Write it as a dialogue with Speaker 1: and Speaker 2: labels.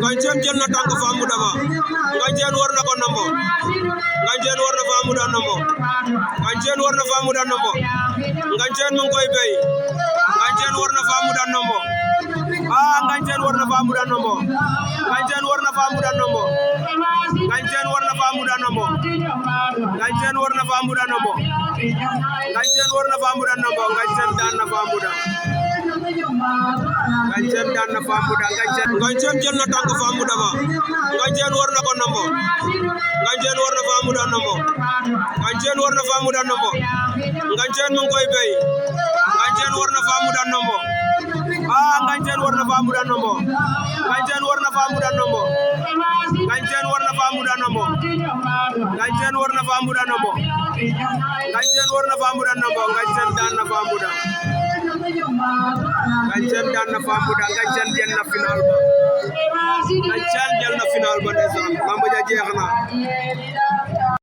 Speaker 1: Ngancen jël na tànk Fambou Daba Ngancen war na ko nombo Ngancen war na Fambou da nombo Ngancen war na Fambou da nombo Ngancen mu ngi koy bay Ngancen war na Fambou da nombo Ngancen war na Fambou da nombo Ngancen war na Fambou da nombo Ngancen war na Fambou da nombo Ngancen war na Fambou da nombo Ngancen war na Fambou da nombo Ngancen daan na Fambou da Ngancen daan na Fambou da Ngancen jël na tànk Fambou Daba Ngancen war na ko nombo Ngancen war na Fambou da nombo Ngancen war na Fambou da nombo Ngancen mu ngi koy bay Ngancen war na Fambou da nombo Ngancen war na Fambou da nombo Ngancen war na Fambou da nombo Ngancen war na Fambou da nombo Ngancen war na Fambou da nombo Ngancen war na Fambou da nombo Ngancen daan na Fambou da Ngancen daan na Fambou da Ngancen jël na final ba Ngancen jël na final ba ndeysaan lamb ja jeex na